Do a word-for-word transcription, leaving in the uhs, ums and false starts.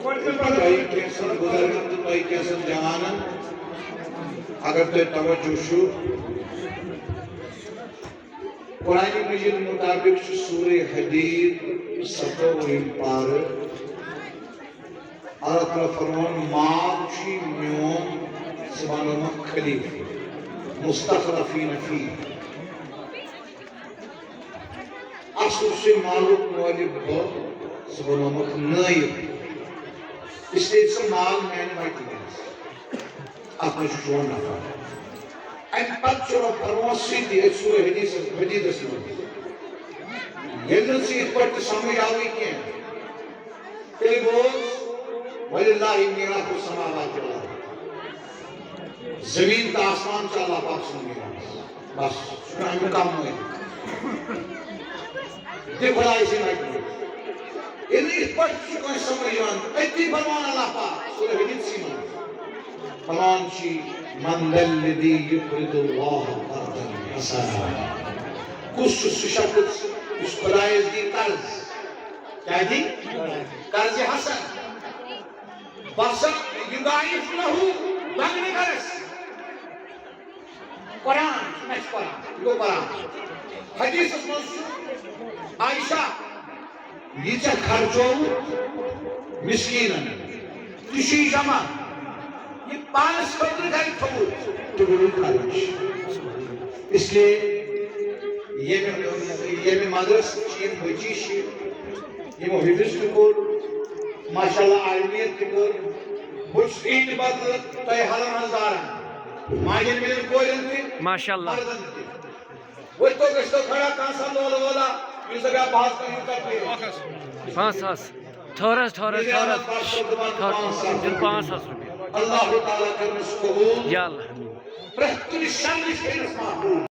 تۄہہِ کینٛژن بُزرگن تہٕ تۄہہِ کینٛژن جوانن، اگر تۄہہِ توجہ چھُ، قرآن مجید مطابق چھُ سورہ حدید ستووُہِم پارٕ۔ اللہ تعالیٰ فرمان، مال چھُ میون، ژٕ بنوومکھ خلیفہٕ، مستخلفین فیہ۔ اصل چھُ مالُک مٲلِک بہٕ، ژٕ بنوومکھ نٲیِب۔ اس لیے ژٕ مال میانہِ وتہِ منٛز۔ اتھ منٛز چھُ چون نفع۔ امہِ پتہٕ چھُ رۄب فرماوان سُہ تہِ أتھۍ سورہ حدیثس، حدیثس منٛز۔ ییٚلہِ نہٕ ژٕ یِتھ پٲٹھۍ تہِ سمجھ آوٕے کینٛہہ، تیٚلہِ بوز، وللہ میراث السماوات والارض۔ زمین تہٕ آسمان چھِ اللہ پاک سُنٛد میراث۔ بس، سُہ چھُ اَمیُک کم مٲلِک۔ دِ خۄداے سٕنٛدۍ اَتھِ منٛز۔ ییٚلہِ نہٕ یِتھ پٲٹھۍ چھُ کٲنٛسہِ سمجھ یِوان، أتی فرمان اللہ پاک سورہ حدیث منٛز۔ فرمان چھُ، من ذا الذی یقرض اللہ قرضا حسنا۔ کُس چھُ سُہ شخص یُس خۄدایس دی قرض؟ کیٛاہ دی؟ قرض حسن۔ بس یضاعف لہ، دۄگنہٕ کرس۔ قرآن، مےٚ چھُ قرآن، یہِ گوٚو قرآن۔ حدیثس منٛز چھُ عائشہ، یہِ ژےٚ خرچووُتھ مسکیٖنن، یہِ چھُے جمع، یہِ پانس خٲطرٕ گرِ تھوٚوُتھ، تہِ گوٚو خرٕچ۔ اس لیے ییٚمہِ، ییٚمہِ مدرسہٕ چھِ یِم بچی چھِ، یِمو حفظ تہِ کوٚر، ماشاءاللہ عالمیت تہِ کٔر۔ بہٕ چھُس یِہِنٛدِ بدلہٕ تۄہہِ ہلن ہٕنٛز داران، ماجن بیٚنٮ۪ن کورٮ۪ن تہِ، ماشاءاللہ۔ مردن تہِ۔ ؤتھۍ تو، گٔژھۍ تو کھڑا، کانٛہہ سا لولہٕ وولہ، یُس دپہِ ہا بہٕ حظ کرٕ یوٗتاہ پے۔ پانٛژھ ساس۔ ٹھٔہر حظ، ٹھٔہر حظ، ٹھٔہر حظ۔ ٹھٔہر۔ دِن پانٛژھ ساس رۄپیہِ۔ اللہ تعالیٰ کٔرِنَس قبوٗل۔ یا اللہ۔ پرٛٮ۪تھ کُنہِ شرٕچ کٔرِنَس محفوٗظ۔